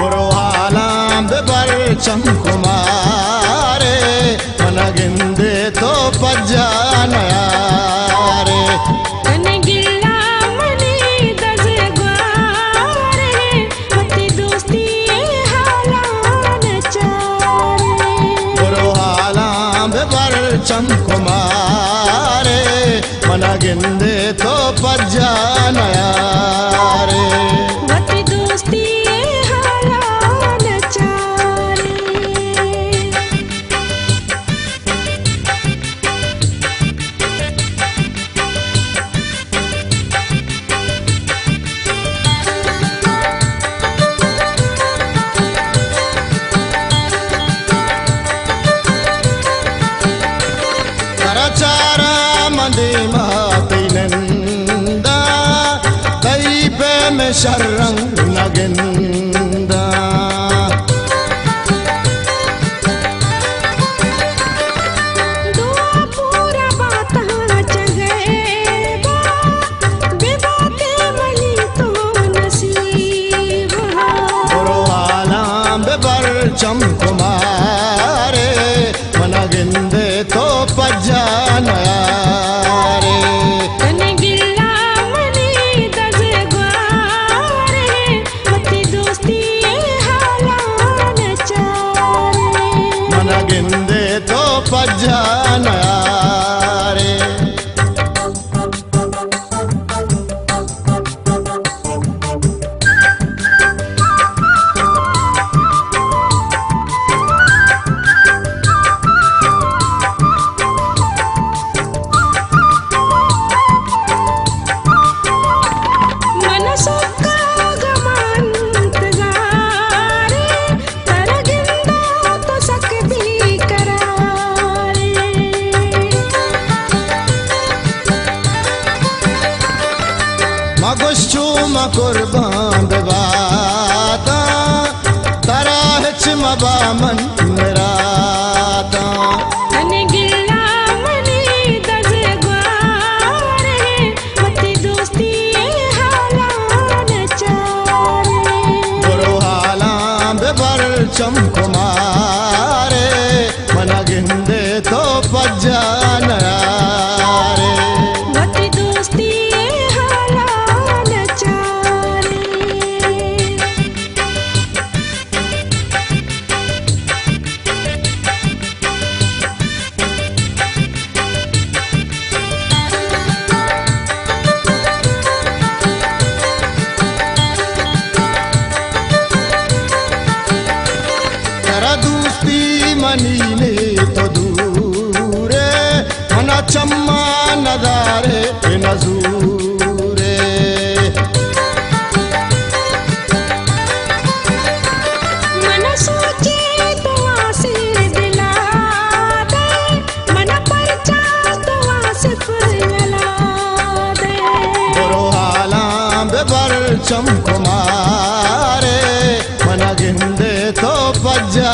برو حالاں ببر چم کمارے، من گندے تو پجا نیارے۔ کن گلا منی دز گوارے، وتی دوستی حالان چارے۔ برو حالاں ببر چم کمارے، من گندے تو پجا نیارے۔ وتی دوستی حالان چارے۔ ترا چاراں من دیما تئی نندا، تئی پیم شررنگ نگندا۔ دعا پورا باتاں چہ غیبا، بہ باتے منی تو نصیبا۔ برو حالاں ببر چم کمارے، من گندے تو پجا نیارے۔ کن گلا منی دز گوارے، وتی دوستی حالان چارے۔ من گندے تو پجا نیارے۔ من سکا گمان تزارے، ترا گندا تو سک بے قرارے۔ مگوش چو ما قربان بباتاں، ترا ہچ مبا من مراتاں۔ کن گلا منی دز گوارے، وتی دوستی حالان چارے۔ برو حالاں ببر چم کمارے، من گندے تو پجا نیارے۔ وتی دوستی حالان چارے۔ ترا دوستی منی نے تو دورے، منا چما ندارے نزورے۔ من سوچے تو آسے دلا دے، من پرچا تو آصف یلا دے۔ برو حالاں ببر چم کمارے، من گندے تو پجا